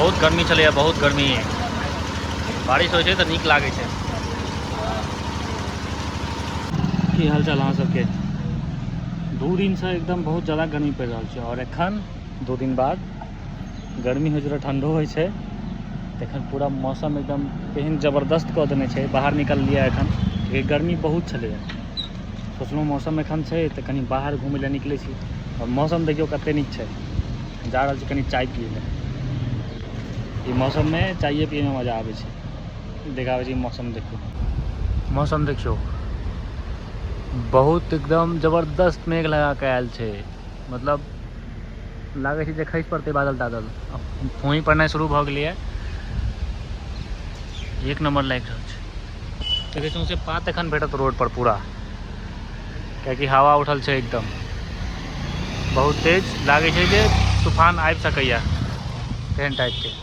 बहुत गर्मी छलैए, बहुत गर्मी। बारिश होइ छै तऽ नीक लागै छै। की हालचाल अहाँ सबके? 2 दिनसँ एकदम बहुत ज्यादा गर्मी पड़ि रहल छै और एखन 2 दिन बाद गर्मी होइ छै तऽ ठण्डो होइ छै। एखन पूरा मौसम एकदम तेहन जबरदस्त कऽ देने छै। बाहर निकललियै एखन, कियाकि गर्मी बहुत छलैए। सोचलहुँ मौसम एखन छै तऽ कनि बाहर घुमै लए निकलै छी। और मौसम देखियौ कते नीक छै। जा रहल छी कनि चाय पियै लए। ई मौसममे चाइए पियैमे मजा आबै छै। देखाबै छी मौसम, देखियौ मौसम, देखियौ बहुत एकदम जबरदस्त मेघ लगा कऽ आयल छै। मतलब लागै छै जे खसि पड़तै बादल तादल। फूही पड़नाइ शुरू भऽ गेलैए। एक नम्बर लागि रहल छै। देखै सौंसे पात एखन भेटत रोड पर पूरा, कियाकि हवा उठल छै एकदम बहुत तेज। लागै छै जे तूफान आबि सकैए, तेहन टाइपके।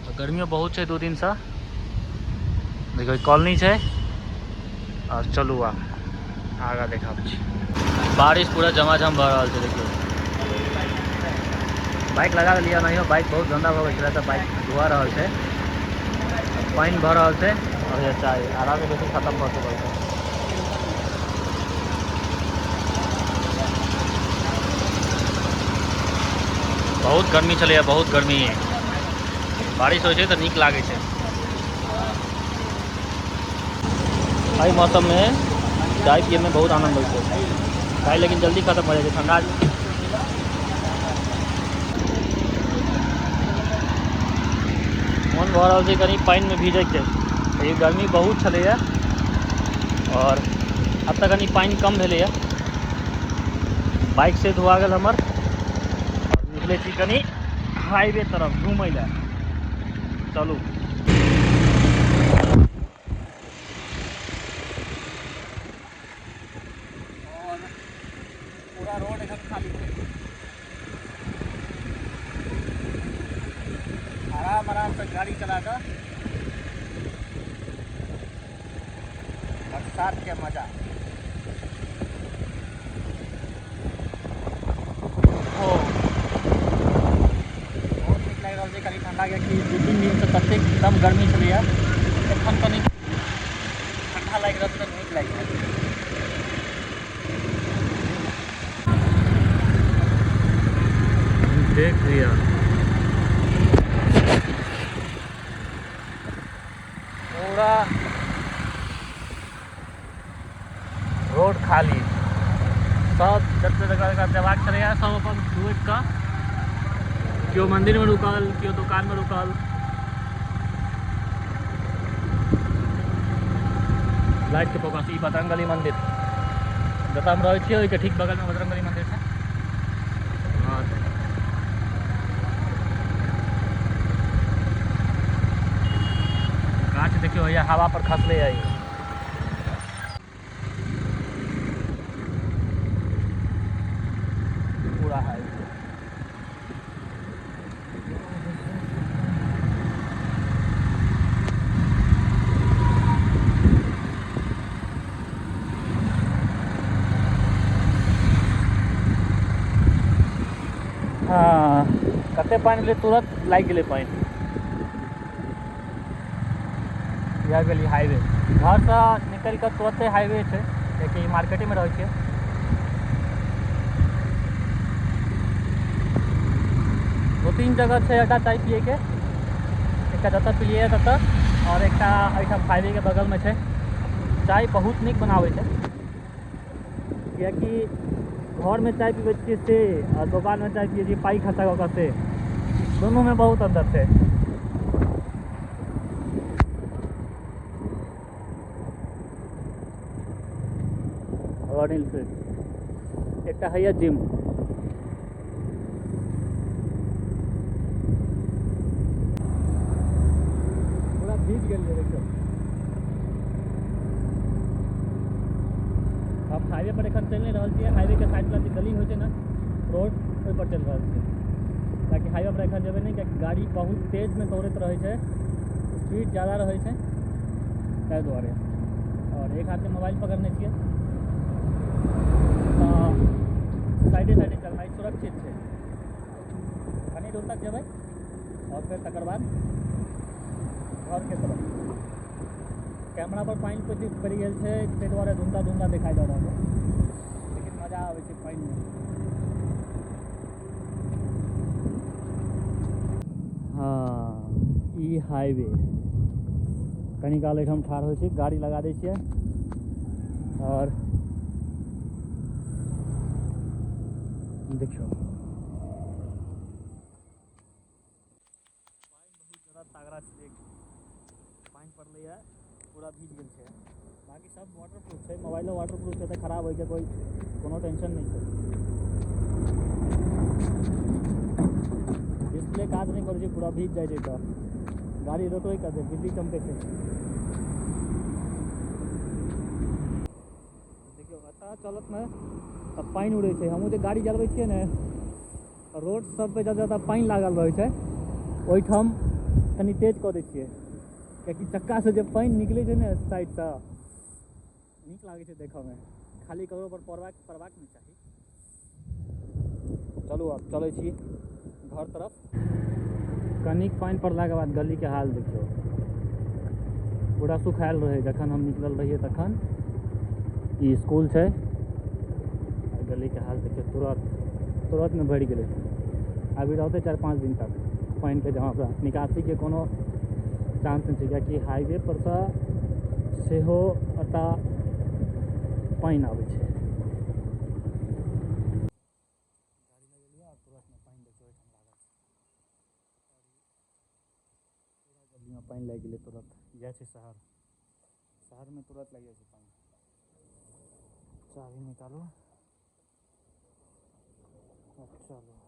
गर्मियो बहुत छै 2 दिनसँ। देखियौ कॉलोनी छै। और चलू आब आगाँ देखाबै छी। बारिश पूरा झमाझम भऽ रहल छै। देखियौ बाइक लगा देलियै ओनाहियो, बाइक बहुत गन्दा भऽ गेल छलै तऽ बाइक धुआ रहल छै, पानि भऽ रहल छै। और ये चाय आरामसँ बेसी खतम भऽ चुकल छै। बहुत गर्मी छलैए, बहुत गर्मी। बारिश होइ छै तऽ नीक लागै छै। एहि मौसममे चाय पियैमे बहुत आनन्द होइ छै। चाय लेकिन जल्दी खतम भऽ जाइ छै, ठण्डा। मोन भऽ रहल छै कनि पानिमे भीजैके। ई गर्मी बहुत छलैए और आब तऽ कनि पानि कम भेलैए। बाइक से धुआ गेल हमर। निकलै छी कनि हाईवे तरफ घुमै लए। चलू और पूरा रोड एखन खाली छै। आराम आराम से गाड़ी चला कऽ बरसात के मजा। ओ बहुत नीक लागि रहल छै कनि ठंडा, कियाकि 2-3 दिनसँ ततेक एकदम गर्मी छलैए। एखन कनि ठंडा लागि रहल छै तऽ नीक लागि रहल छै। देख लिअ पूरा रोड खाली। सब जते जकरा जयबाक छलैए सब अपन रुकि कऽ केओ मन्दिरमे रुकल, केओ दोकानमे रुकल। लाइटके फोकस। ई बजरंगबली मन्दिर जतऽ हम रहै छियै ओहिके ठीक बगलमे बजरंगबली मन्दिर छै। और गाछ देखियौ हैया हवा पर खसलै है। पूरा हाईवे। हाँ, कते पानि भेलै तुरंत लागि गेलै पानि। इएह गेली हाईवे। घरसँ निकलि कऽ तुरन्ते हाईवे छै, कियाकि मार्केटेमे रहै छियै। 2-3 जगह छै अड्डा चाय पियैके। एकटा जतऽ पिलियै ततऽ, और एकटा एहिठाम हाईवेके बगलमे छै। चाय बहुत नीक बनाबै छै, कियाकि घरमे चाय पीबै छियै से और दोकानमे चाय पियै छियै पाइ खर्चा कऽ कऽ से, दुनूमे बहुत अन्तर छै। रॉयल एनफील्ड एकटा हैया जिम। पूरा भीज गेलियै देखियौ। हम हाईवे पर एखन चलि नहि रहल छियै। हाईवे के साइड वाला जे गली होइ छै ने रोड, ओहि पर चलि रहल छियै। ताकि हाईवे पर एखन जेबै नहि, कियाकि गाड़ी बहुत तेजमे दौड़ैत रहै छै, स्पीड ज्यादा रहै छै, ताहि दुआरे। और एक हाथमे मोबाइल पकड़ने छियै तऽ साइडे साइडे चलनाइ सुरक्षित छै। कनि दूर तक जेबै आओर फेर तकर बाद घरके तरफ। कैमरा पर पानि पड़ि गेल छै, ताहि दुआरे धुंधला धुंधला देखाइ दऽ रहल है, लेकिन मजा आबै छै पानिमे। हँ, ई हाईवे कनी काल एहिठाम ठाढ़ होइ छी, गाड़ी लगा दै छियै आओर देखियौ पानि बहुत ज्यादा तगड़ा छै, पानि पड़लैए पूरा भीज गेल छै। बाकी सब वाटरप्रूफ छै, मोबाइलो वाटरप्रूफ छै, तऽ खराब होइके कोई कोनो टेंशन नहि छै। डिस्प्ले काज नहि करै छै, पूरा भीज जाइ छै तऽ गाड़ी रोकबै कतै, बिजली चमकै छै। देखियौ एतऽ चलत ने तऽ पानि उड़ै छै। हमहूँ जे गाड़ी चलबै छियै ने, रोड सब पे जब ज्यादा पानि लागल रहै छै ओहिठाम कनि तेज कऽ दै छियै, कियाकि चक्कासँ जे पानि निकलै छै ने साइडसँ, नीक लागै छै देखऽमे। खाली ककरो पर पड़बाक नहि चाही। चलू आब चलै छी घर तरफ। कनिक पानि पड़लाके बाद गलीके हाल देखियौ, पूरा सुखायल रहै जखन हम निकलल रहियै तखन। ई स्कूल छै, गलीके हाल देखियौ, तुरन्तमे भरि गेलै। अभी रहतै 4-5 दिन तक पानिके जमा, निकासीके कोनो चांस नहि छै, कियाकि हाईवे परसँ सेहो एतऽ पानि आबै छै। गाड़ी लगेलियै आओर तुरन्तमे पानि देखियौ एहिठाम लागल छै, पूरा गलीमे पानि लागि गेलै तुरन्त। इएह छै शहर, शहरमे तुरन्त लागि जाइ छै पानि। चाभी निकालू, चलू।